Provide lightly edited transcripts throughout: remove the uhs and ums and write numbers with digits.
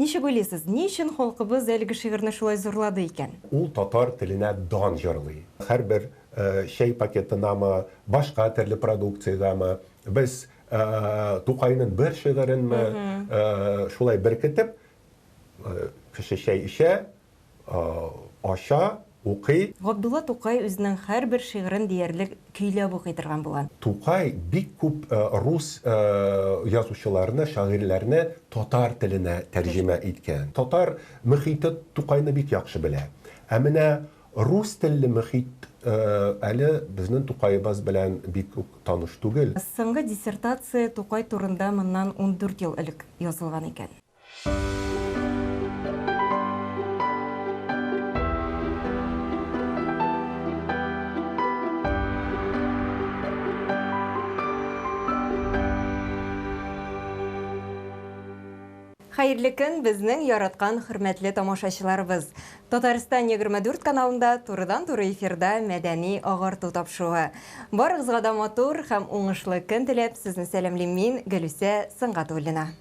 Ничек уйлыйсыз, ни өчен халкыбыз әлеге шигырьне шулай зурлады икән? Ул татар теленә дан җырлый. Һәрбер чәй пакетынамы, башка төрле продукциягәме без Тукайның бер шигыренме шулай беркетеп, кеше чәй эчә, ача, укый. Габдулла Тукай үзенең һәрбер шигырен диярлек көйләп укый торган булган. Тукай бик күп рус язучыларны, шагыйрьләрне татар теленә тәрҗемә иткән. Татар мөхите Тукайны бик яхшы белә. Ә менә рус телле мөхит әле безнең Тукаебыз белән бик үк таныш түгел. Соңгы диссертация Тукай турында моннан 14 ел элек язылган икән. Хәерле көн, безнең яраткан хөрмәтле тамашачыларыбыз! Татарстан 24 каналында турыдан-туры эфирда Мәдәни агарту тапшыруы. Барыгызга да матур һәм уңышлы көн теләп, сезне сәламлим мин, Гөлүсә Сөнгатуллина.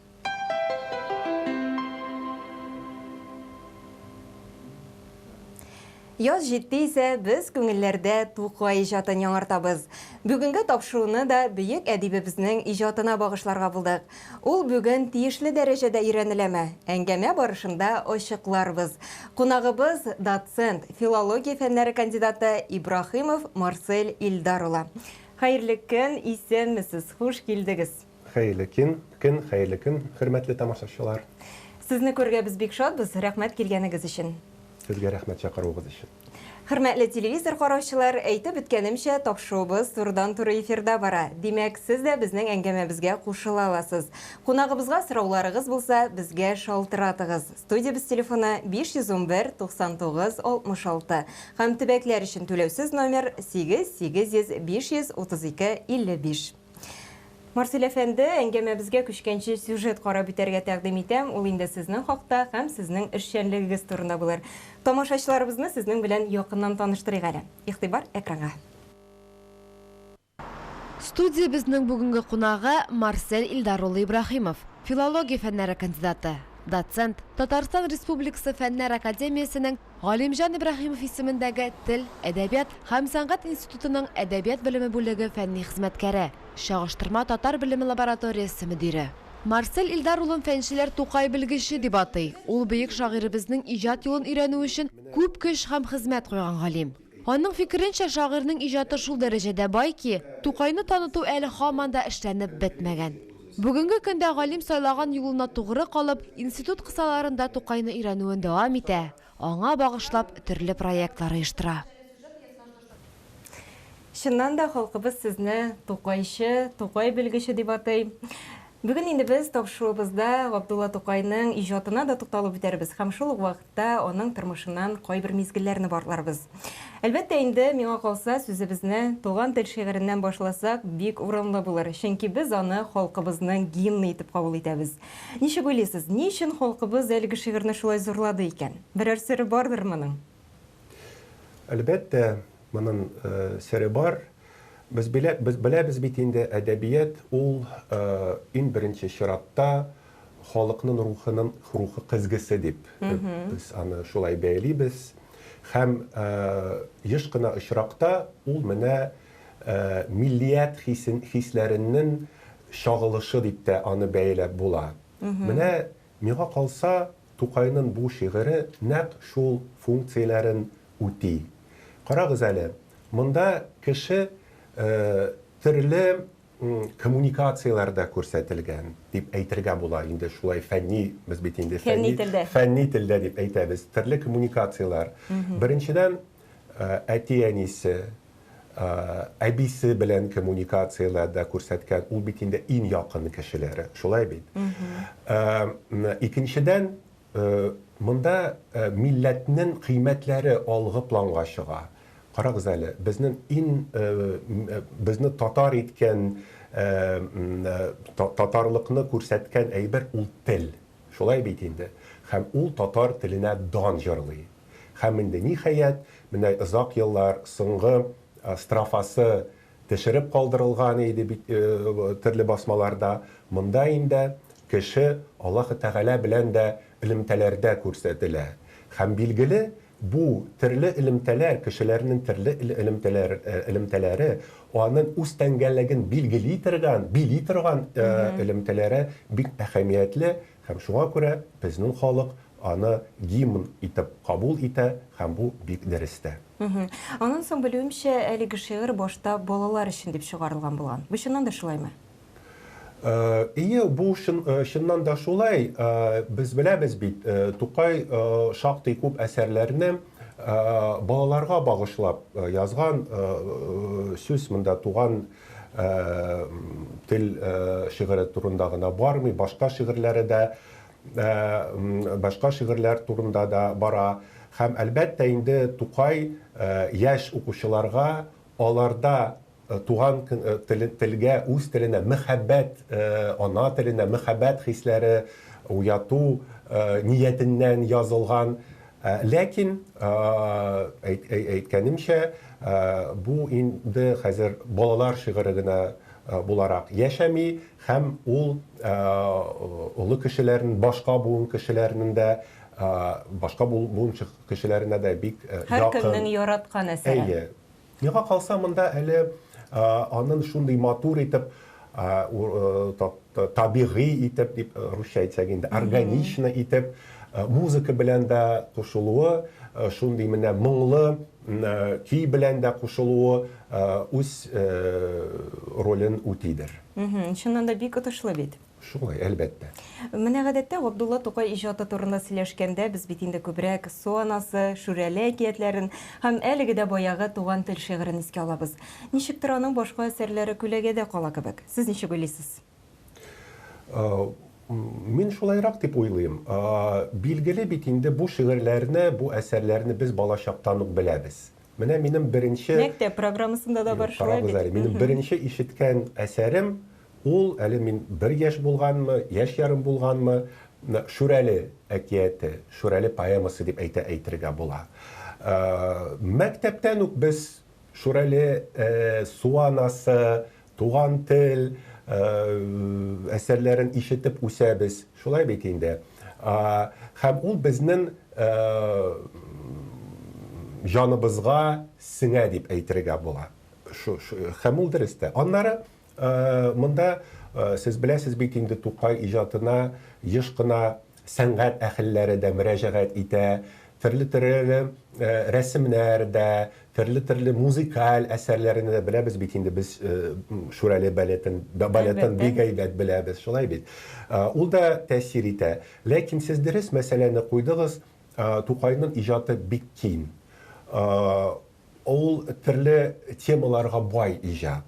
Яз җитте исә, без күңелләрдә Тукай иҗатын яңартабыз. Бүгенге тапшыруны да бөек әдибебезнең иҗатына багышларга булдык. Ул бүген тиешле дәрәҗәдә өйрәнеләме? Әңгәмә барышында ачыкларбыз. Кунагыбыз, доцент, филология фәннәре кандидаты Ибраһимов Марсель Илдар улы. Хәерле көн, исәнмесез, хуш килдегез! Хәерле көн, көн, хәерле көн, хөрмәтле тамашачылар! Сезне күрергә без бик шатбыз, рәхмәт килгәнегез өчен. Сезгә рәхмәт чакыруыгыз өчен. Хөрмәтле телевизор караучылар, әйтеп үткәнемчә, тапшыруыбыз турыдан-туры эфирда бара. Димәк, сез дә безнең әңгәмәбезгә кушыла аласыз. Кунагыбызга сорауларыгыз булса, безгә шалтыратыгыз. Студиябез телефоны 511 99 66 һәм төбәкләр өчен түләүсез номер 8 800 532 55. Марсель әфәнде, әңгәмәбезгә күчкәнче сюжет карап үтәргә тәкъдим итәм. Ул инде сезнең хакта һәм сезнең эшчәнлегегез турында булыр. Тамашачыларыбызны сезнең белән якыннан таныштырыйк әле. Игътибар экранга. Студиябезнең бүгенге кунагы Марсель Илдар улы Ибраһимов, филология фәннәре кандидаты, доцент, Татарстан Республикасы Фәннәр академиясенең Галимҗан Ибраһимов исемендәге Тел, әдәбият һәм сәнгать институтының әдәбият белеме бүлеге фәнни хезмәткәре, чагыштырма татар белеме лабораториясе мөдире. Марсель Илдар улын фәнчеләр Тукай белгече дип атый. Ул бөек шагыйребезнең иҗат юлын өйрәнү өчен күп көч һәм хезмәт куйган галим. Аның фикеренчә, шагыйрьнең иҗаты шул дәрәҗәдә бай ки, Тукайны таныту әле һаман да эшләнеп бетмәгән. Бүгенге көндә галим сайлаган юлына тугры калып, институт кысаларында Тукайны өйрәнүен дәвам итә, аңа багышлап төрле проектлар оештыра. Чыннан да, халкыбыз сезне Тукайчы, Тукай белгече дип атый. Бүген инде без тапшыруыбызда Габдулла Тукайның иҗатына да тукталып үтәрбез һәм шул ук вакытта аның тормышыннан кайбер мизгелләрне барларбыз. Әлбәттә инде, миңа калса, сүзебезне Туган тел шигыреннән башласак, бик урынлы булыр, чөнки без аны халкыбызның гимны итеп кабул итәбез. Ничек уйлыйсыз, ни өчен халкыбыз әлеге шигырьне шулай зурлады икән? Берәр сере бардыр моның? Әлбәттә, моның сере бар. Без белә, без беләбез бит инде, әдәбият ул иң беренче чиратта халыкның рухының рухы көзгесе дип без аны шулай бәялибез. Һәм еш кына очракта ул менә миллият хисен, хисләренең чагылышы дип тә аны бәяләп була. Менә миңа калса, Тукайның бу шигыре нәкъ шул функцияләрен үти. Карагыз әле, монда кеше төрле коммуникацияләрдә күрсәтелгән, дип әйтергә була инде шулай фәнни, без бит инде фәнни, телдә. Фәнни телдә дип әйтәбез, төрле коммуникацияләр. Беренчедән, әти-әнисе, әбисе белән коммуникацияләрдә күрсәткән, ул бит инде иң якын кешеләре, шулай бит. Икенчедән, монда милләтнең кыйммәтләре алгы планга чыга. Карагыз әле, безнең иң безне татар иткән, татарлыкны күрсәткән әйбер ул тел. Шулай бит инде. Һәм ул татар теленә дан җырлый. Һәм инде ниһаять, менә озак еллар соңгы строфасы төшереп калдырылган иде бит төрле басмаларда. Монда инде кеше Аллаһы Тәгалә белән дә элемтәләрдә күрсәтелә. Һәм, билгеле, бу терле элемтәләр, кешеләрнең терле элемтәләр, элемтәләре, анын үз тәңгәллеген билгели торган, били торган элемтәләре бик әһәмиятле һәм шуңа күрә безнең халык аны гимн итеп кабул итә һәм бу бик дөрес тә. Аннан соң, белүемчә, әлеге шигырь башта балалар өчен дип чыгарылган булган. Бу чыннан да шулаймы? Ие, бу чыннан да шулай. Без беләбез бит, Тукай шактый күп әсәрләрне балаларга багышлап язган. Сүз монда Туган тел шигыре турында гына бармый, башка шигырьләре дә, башка шигырьләр турында да бара. Һәм, әлбәттә инде, Тукай яшь укучыларга аларда туган телгә, үз теленә мәхәббәт, ана теленә мәхәббәт хисләре уяту ниятеннән язылган. Ләкин, әйткәнемчә, бу инде хәзер балалар шигыре генә буларак яшәми һәм ул олы кешеләрнең, башка буын кешеләренең дә, башка буын кешеләренә дә бик якын. Һәркемнең яраткан әсәре. Әйе. Миңа калса, монда әле анын шундый матур итеп, табигый итеп дип русча әйтсәк инде, органично итеп музыка белән дә кушылуы, шундый менә моңлы көй белән дә кушылуы үз ролен үтидер. Чыннан да бик отышлы бит. Шулай, әлбәттә. Менә гадәттә Габдулла Тукай иҗаты турында сөйләшкәндә без бит инде күбрәк Су анасы, Шүрәле әкиятләрен һәм әлеге дә баягы Туган тел шигырен искә алабыз. Ничектер аның башка әсәрләре күләгәдә кала кебек. Сез ничек уйлыйсыз? Мин шулайрак дип уйлыйм. Билгеле бит инде, бу шигырьләрне, бу әсәрләрне без балачактан ук беләбез. Менә минем беренче... Мәктәп программасында да бар шулай бит. Карагыз әле, минем беренче ишеткән әсәрем ул, әле мин бер яшь булганмы, яшь ярым булганмы, Шүрәле әкияте, Шүрәле поэмасы дип әйтә әйтергә була. Мәктәптән үк без Шүрәле, Су анасы, Туган тел әсәрләрен ишетеп үсәбез. Шулай бит инде. Һәм ул безнең җаныбызга сеңә дип әйтергә була. Һәм ул дөрес тә. Аннары монда сез беләсез бит инде, Тукай иҗатына еш кына сәнгать әһелләре дә мөрәҗәгать итә, төрле-төрле рәсемнәр дә, төрле-төрле музыкаль әсәрләрне дә беләбез бит инде без. Шүрәле балетын, балетын бик әйбәт беләбез, шулай бит. Ул да тәэсир итә. Ләкин сез дөрес мәсьәләне куйдыгыз, Тукайның иҗаты бик киң. Ул төрле темаларга бай иҗат.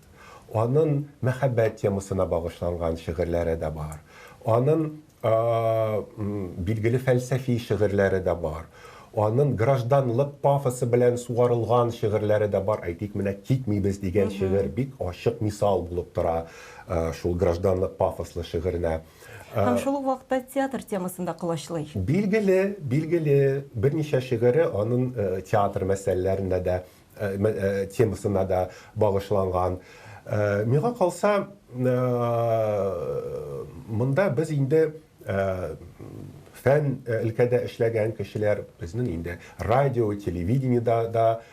Анын мәхәббәт темасына багышланган шигырьләре дә бар. Анын билгеле фәлсәфи шигырьләре дә бар. Анын гражданлык пафосы белән сугарылган шигырьләре дә бар. Әйтик, менә Китмибез дигән шигырь бик ачык мисал булып тора шул гражданлык пафослы шигыренә. Һәм шул ук вакытта театр темасын да колачлый. Билгеле, билгеле, берничә шигыре анын театр мәсьәләләренә дә, темасына да багышланган. Миңа калса, монда без инде фән өлкәдә эшләгән кешеләр, безнең инде радио, телевидениедә да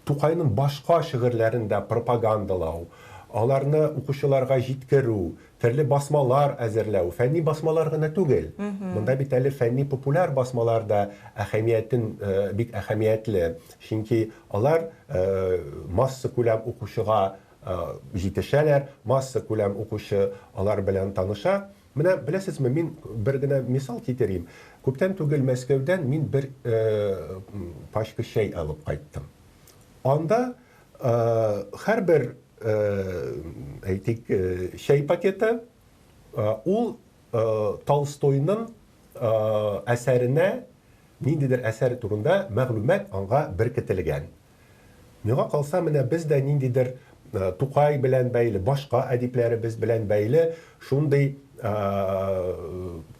Тукайның башка шигырьләрен дә пропагандалау, аларны укучыларга җиткерү, төрле басмалар әзерләү, фәнни басмалар гына түгел, монда бит әле фәнни-популяр басмалар да әһәмиятен бик әһәмиятле, чөнки алар массакүләм укучыга җитешәләр, массакүләм укучы алар белән таныша. Менә, беләсезме, мин бер генә мисал китерим. Күптән түгел Мәскәүдән мин бер пачка чәй алып кайттым. Анда һәрбер, әйтик, чәй пакеты ул Толстойның әсәренә, ниндидер әсәр турында мәгълүмат аңа беркетелгән. Миңа калса, менә без дә ниндидер Тукай белән бәйле, башка әдипләребез белән бәйле шундый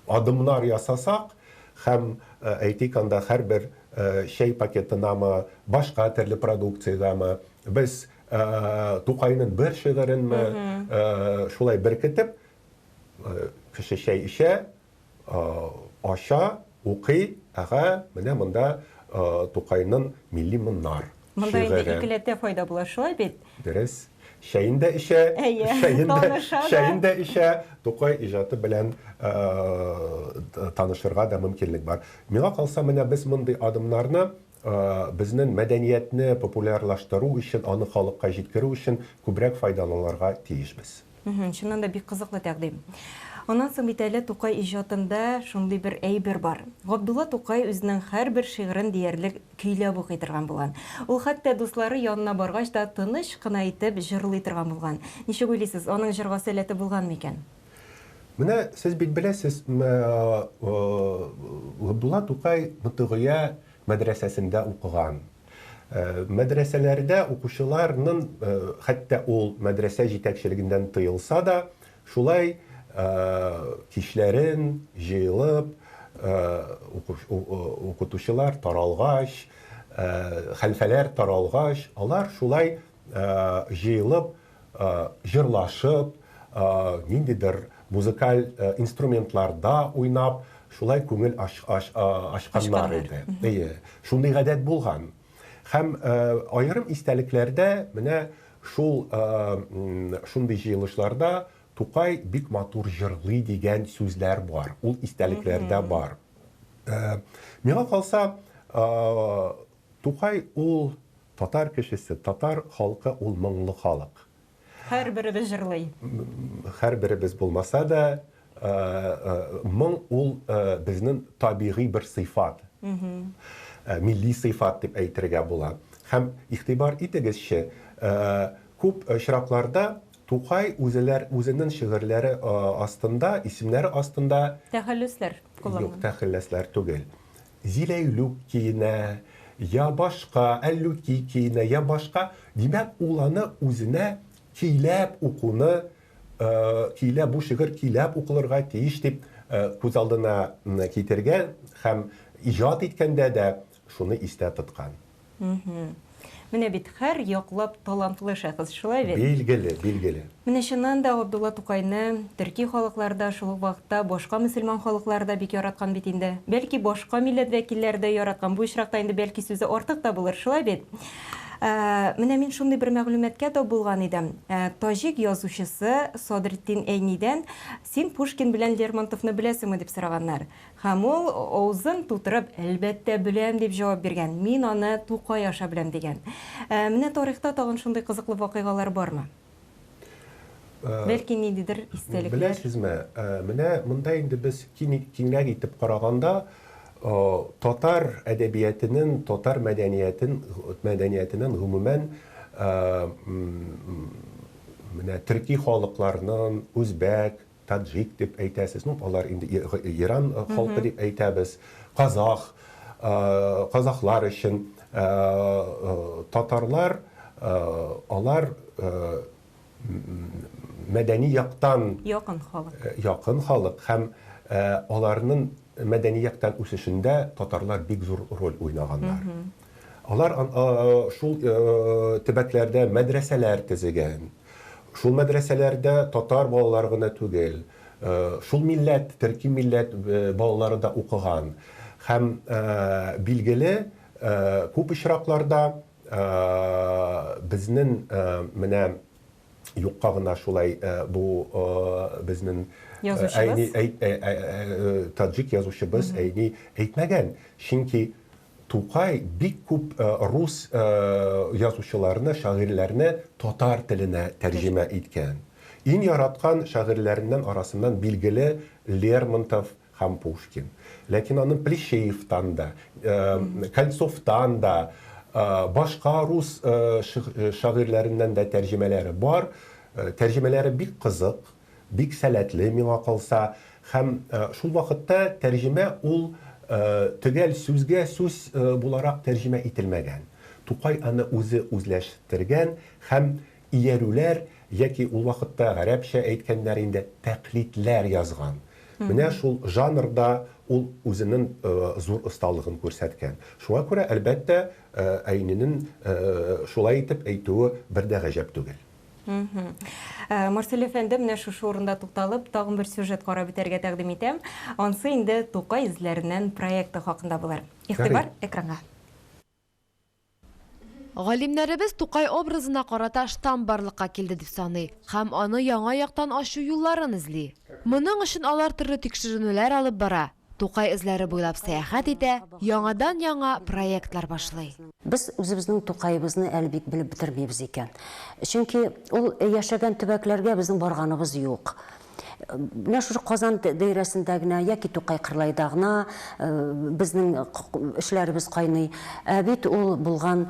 адымнар ясасак һәм, әйтик, анда һәрбер чәй пакетынамы, башка төрле продукциягәме без Тукайның бер шигыренме шулай беркетеп, Кеше чәй эчә, ача, укый, әгә, менә монда Тукайның Милли моннар Монда инде шигыре. икеләтә файда була, шулай бит? Дөрес. Чәен дә эчә, Әйе, чәен дә, таныша да. чәен дә эчә, Тукай иҗаты белән танышырга да мөмкинлек бар. Миңа калса, менә без мондый адымнарны безнең мәдәниятне популярлаштыру өчен, аны халыкка җиткерү өчен күбрәк файдаланырга тиешбез. Чыннан да бик кызыклы тәкъдим. Аннан соң бит әле Тукай иҗатында шундый бер әйбер бар. Габдулла Тукай үзенең һәрбер шигырен диярлек көйләп укый торган булган. Ул хәтта дуслары янына баргач та тыныч кына итеп җырлый торган булган. Ничек уйлыйсыз, аның җырга сәләте булган микән? Менә сез бит беләсез, Габдулла Тукай Мотыгыя мәдрәсәсендә укыган. Мәдрәсәләрдә укучыларның, хәтта ул мәдрәсә җитәкчелегеннән тыелса да, шулай кичләрен җыелып, укытучылар таралгач, хәлфәләр таралгач, алар шулай җыелып, җырлашып, ниндидер музыкаль инструментларда уйнап, шулай күңел ачканнар иде. Әйе, шундый гадәт булган. Һәм аерым истәлекләрдә менә шул шундый җыелышларда Тукай бик матур җырлый дигән сүзләр бар. Ул истәлекләрдә бар. Миңа калса, Тукай ул татар кешесе, татар халкы ул моңлы халык. Һәрберебез җырлый. Һәрберебез булмаса да, моң ул безнең табигый бер сыйфат. Милли сыйфат дип әйтергә була. Һәм игътибар итегезче, күп очракларда Тукай үзеләр үзенең шигырьләре астында, исемнәре астында Тәхәллүсләр кулланган. Юк, тәхәлләсләр түгел. Зиләйлүк киенә, я башка, Әллүки киенә, я башка. Димәк, ул аны үзенә көйләп укуны, көйләп, бу шигырь көйләп укылырга тиеш дип күз алдына китергән һәм иҗат иткәндә дә шуны истә тоткан. Менә бит һәр яклап талантлы шәхес, шулай бит? Билгеле, билгеле. Менә чыннан да Габдулла Тукайны төрки халыклар да, шул ук вакытта башка мөселман халыклары да бик яраткан бит инде. Бәлки башка милләт вәкилләре дә яраткан. Бу очракта инде бәлки сүзе артык та булыр, шулай бит? Менә мин шундый бер мәгълүматка тап булган идем. Таҗик язучысы Садретдин Әйнидән Син Пушкин белән Лермонтовны беләсеңме дип сораганнар. Һәм ул, авызын тутырып, Әлбәттә, беләм, дип җавап биргән. Мин аны Тукай аша беләм, дигән. Ә менә тарихта тагын шундый кызыклы вакыйгалар бармы? Бәлки, ниндидер истәлекләр? Беләсезме, менә монда инде без киңрәк итеп караганда, татар әдәбиятенең, татар мәдәниятен, мәдәниятенең гомумән, менә төрки халыкларның, үзбәк, таджик дип әйтәсез, ну, алар инде Иран халкы дип әйтәбез, казах, казахлар өчен татарлар, алар мәдәни яктан якын халык. Якын халык һәм аларның мәдәни яктан үсешендә татарлар бик зур роль уйнаганнар. Алар шул төбәкләрдә мәдрәсәләр төзегән. Шул мәдрәсәләрдә татар балалары гына түгел, шул милләт, төрки милләт балалары да укыган. Һәм билгеле, күп очракларда безнең менә юкка гына шулай бу безнең язучыбыз, таджик язучыбыз Әйни әйтмәгән. Чөнки Тукай бик күп рус язучыларны, шагыйрьләрне татар теленә тәрҗемә иткән. Иң яраткан шагыйрьләреннән арасыннан билгеле Лермонтов һәм Пушкин. Ләкин аның Плещеевтан да, Кольцовтан да, башка рус шагыйрьләреннән дә тәрҗемәләре бар. Тәрҗемәләре бик кызык, бик сәләтле миңа калса. Һәм шул вакытта тәрҗемә ул төгәл сүзгә сүз буларак тәрҗемә ителмәгән. Тукай аны үзе үзләштергән һәм иярүләр яки ул вакытта гарәпчә әйткәннәр инде тәкълидләр язган. Менә шул жанрда ул үзенең зур осталыгын күрсәткән. Шуңа күрә, әлбәттә, Әйнинең шулай итеп әйтүе бер дә гаҗәп түгел. Марсель әфәнде, менә шушы урында тукталып, тагын бер сюжет карап үтәргә тәкъдим итәм. Ансы инде Тукай эзләреннән проекты хакында булыр. Игътибар экранга. Галимнәребез Тукай образына карата штамп барлыкка килде дип саный һәм аны яңа яктан ачу юлларын эзли. Моның өчен алар төрле тикшеренүләр алып бара, Тукай эзләре буйлап сәяхәт итә, яңадан-яңа проектлар башлый. Без үзебезнең Тукаебызны әле бик белеп бетермибез икән. Чөнки ул яшәгән төбәкләргә безнең барганыбыз юк. Менә шушы Казан даирәсендә генә яки Тукай Кырлайда гына безнең эшләребез кайный. Ә бит ул булган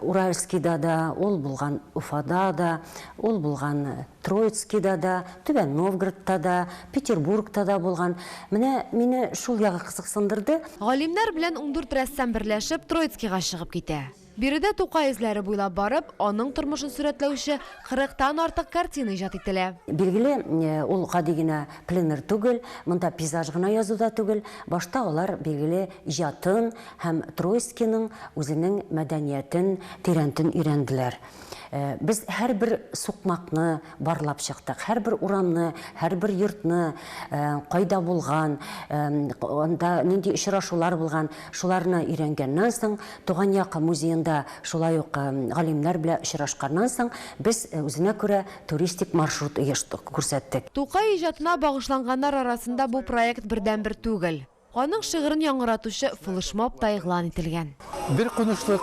Уральскида да, ул булган Уфада да, ул булган Троицкида да, Түбән Новгородта да, Петербургта да булган. Менә мине шул ягы кызыксындырды. Галимнәр белән 14 рәссам берләшеп, Троицкига чыгып китә. Биредә Тукай эзләре буйлап барып, аның тормышын сурәтләүче кырыктан артык картина иҗат ителә. Билгеле, ул гади генә пленэр түгел, монда пейзаж гына язу да түгел. Башта алар, билгеле, иҗатын һәм Троицкийның үзенең мәдәниятен тирәнтен өйрәнделәр. Без һәрбер сукмакны барлап чыктык, һәрбер урамны, һәрбер йортны, кайда булган, анда нинди очрашулар булган, шуларны өйрәнгәннән соң, Туган як музеенда шулай ук галимнәр белән очрашканнан соң, без үзенә күрә туристик маршрут күрсәттек. Тукай иҗатына багышланганнар арасында бу проект бердәнбер түгел. Аның шигырен яңгыратучы флешмоб та игълан ителгән. Бер кунышлык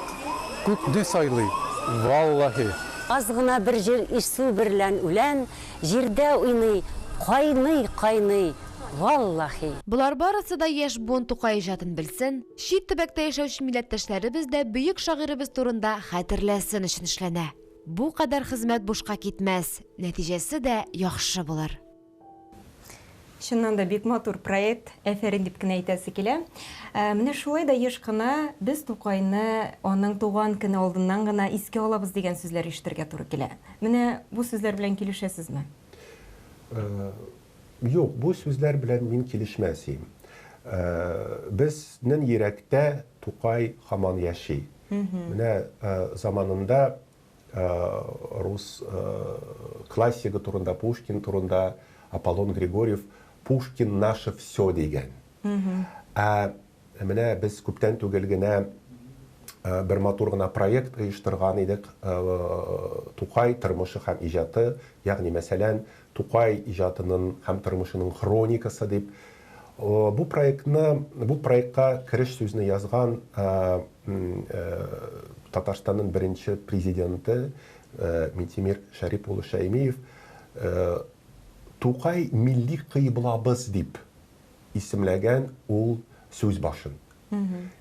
күкне сайлый, валлаһи. Аз гына бер җир исү берлән үлән, Җирдә уйный, кайный, кайный, валлаһи. Болар барысы да яшь буын Тукай иҗатын белсен, чит төбәктә яшәүче милләттәшләребез дә бөек шагыйребез турында хәтерләсен өчен эшләнә. Бу кадәр хезмәт бушка китмәс, нәтиҗәсе дә яхшы булыр. Чыннан да бик матур проект, әфәрин дип кенә әйтәсе килә. Ә, менә шулай да еш кына без Тукайны аның туган көне алдыннан гына искә алабыз дигән сүзләр ишетергә туры килә. Менә бу сүзләр белән килешәсезме? Э, юк, бу сүзләр белән мин килешмәс идем. Э, безнең йөрәктә Тукай һаман яши. Менә э, заманында рус классигы турында, Пушкин турында Аполлон Григорьев «Пушкин наше все» дигән. Ә менә без күптән түгел генә бер матур гына проект оештырган идек, Тукай тормышы һәм иҗаты, ягъни мәсәлән, Тукай иҗатының һәм тормышының хроникасы дип. Бу проектны, бу проектка кереш сүзне язган Татарстанның беренче президенты Минтимер Шәрип улы Шәймиев Тукай милли кыйблабыз дип исемләгән ул сүз башын.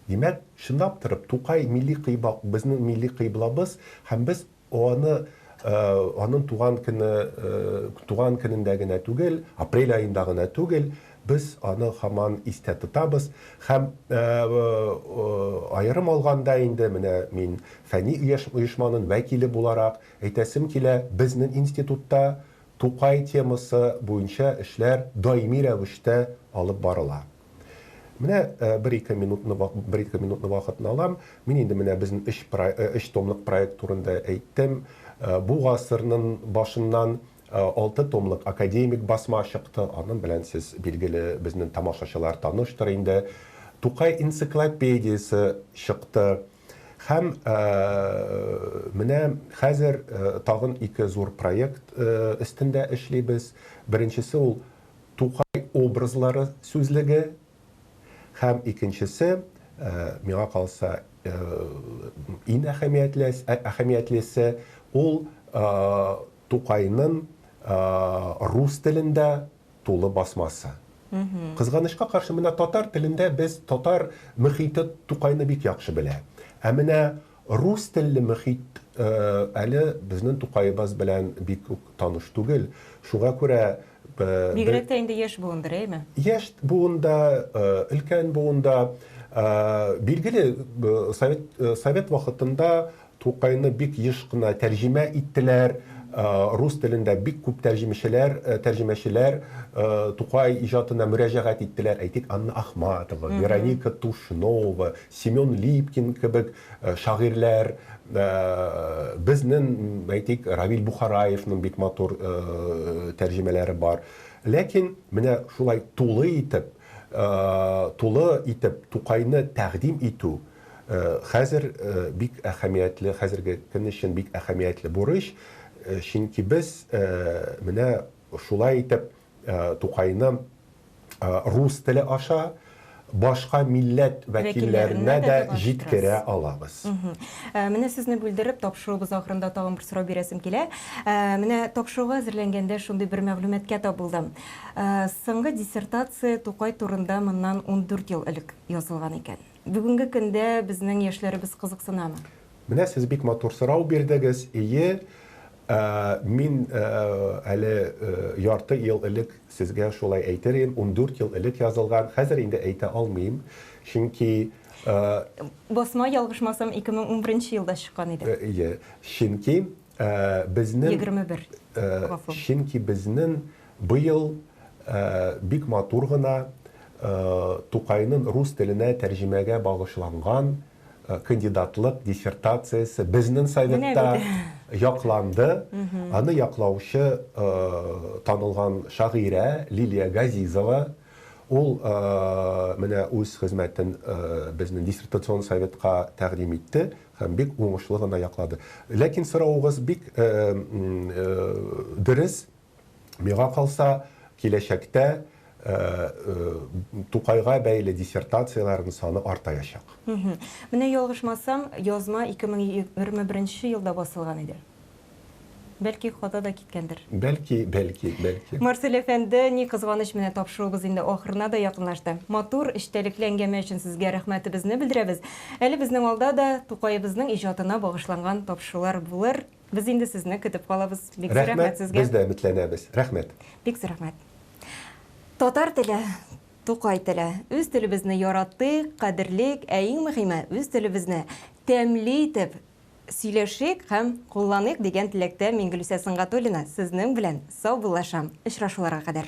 Димәк, чынлап торып, Тукай милли кыйба, безнең милли кыйблабыз һәм без Аны аның туган көне, туган көнендә генә түгел, апрель аенда гына түгел, без аны һаман истә тотабыз. Һәм аерым алганда инде менә мин фәнни оешманың вәкиле буларак әйтәсем килә, безнең институтта Тукай темасы буенча эшләр даими рәвештә алып барыла. Менә бер-ике минутны бер-ике минутны вакытны алам. Мин инде менә безнең өч өч томлык проект турында әйттем. Бу гасырның башыннан алты томлык академик басма чыкты. Аның белән сез, билгеле, безнең тамашачылар таныштыр инде. Тукай энциклопедиясе чыкты. Һәм менә хәзер тагын ике зур проект өстендә эшлибез. Беренчесе ул Тукай образлары сүзлеге һәм икенчесе, миңа калса, иң әһәмиятлесе, ул Тукайның рус телендә тулы басмасы. Кызганычка каршы, менә татар телендә без татар мөхите Тукайны бик яхшы белә. Ә менә рус телле мөхит әле безнең Тукаебыз белән бик үк таныш түгел. Шуңа күрә Бигрәк тә инде яшь буындыр, әйеме? Яшь буында, өлкән буында, билгеле, совет, совет вакытында Тукайны бик еш кына тәрҗемә иттеләр. Рус телендә бик күп тәрҗемәчеләр, тәрҗемәчеләр Тукай иҗатына мөрәҗәгать иттеләр. Әйтик, Анна Ахматова, Вероника Тушнова, Семен Липкин кебек шагыйрьләр, безнең, әйтик, Равил Бухараевның бик матур тәрҗемәләре бар. Ләкин менә шулай тулы итеп, тулы итеп Тукайны тәкъдим итү хәзер бик әһәмиятле, хәзерге көн өчен бик әһәмиятле бурыч, чөнки без менә шулай итеп Тукайны рус теле аша башка милләт вәкилләренә дә җиткерә алабыз. Менә сезне бүлдереп, тапшыруыбыз ахырында тагын бер сорау бирәсем килә. Менә тапшыруга әзерләнгәндә шундый бер мәгълүматка тап булдым. Соңгы диссертация Тукай турында моннан 14 ел элек язылган икән. Бүгенге көндә безнең яшьләребез кызыксынамы? Менә сез бик матур сорау бирдегез. Ие, мин әле ярты ел элек сезгә шулай әйтер идем, 14 ел элек язылган, хәзер инде әйтә алмыйм, чөнки Басма, ялгышмасам, 2011 елда чыккан иде. Ие, чөнки безнең 21, гафу. Чөнки безнең быел бик матур гына Тукайның рус теленә тәрҗемәгә багышланган кандидатлык диссертациясе безнең советта якланды. Аны яклаучы танылган шагыйрә Лилия Газизова. Ул менә үз хезмәтен безнең диссертацион советка тәкъдим итте һәм бик уңышлы гына яклады. Ләкин соравыгыз бик дөрес. Миңа калса, киләчәктә Тукайга бәйле диссертацияләрнең саны артаячак. Менә ялгышмасам, язма 2021 елда басылган иде. Бәлки, хата да киткәндер. Бәлки, бәлки, бәлки. Марсель әфәнде, ни кызганыч, менә тапшыруыбыз инде ахырына да якынлашты. Матур, эчтәлекле әңгәмә өчен сезгә рәхмәтебезне белдерәбез. Әле безнең алда да Тукаебызның иҗатына багышланган тапшырулар булыр. Без инде сезне көтеп калабыз. Бик зур рәхмәт сезгә. Без дә өметләнәбез. Рәхмәт. Бик зур рәхмәт. Татар теле, Тукай теле. Үз телебезне яратыйк, кадерлик, ә иң мөһиме, үз телебезне тәмле итеп сөйләшик һәм кулланыйк дигән теләктә мин Гөлүсә Сөнгатуллина сезнең белән саубуллашам. Очрашуларга кадәр.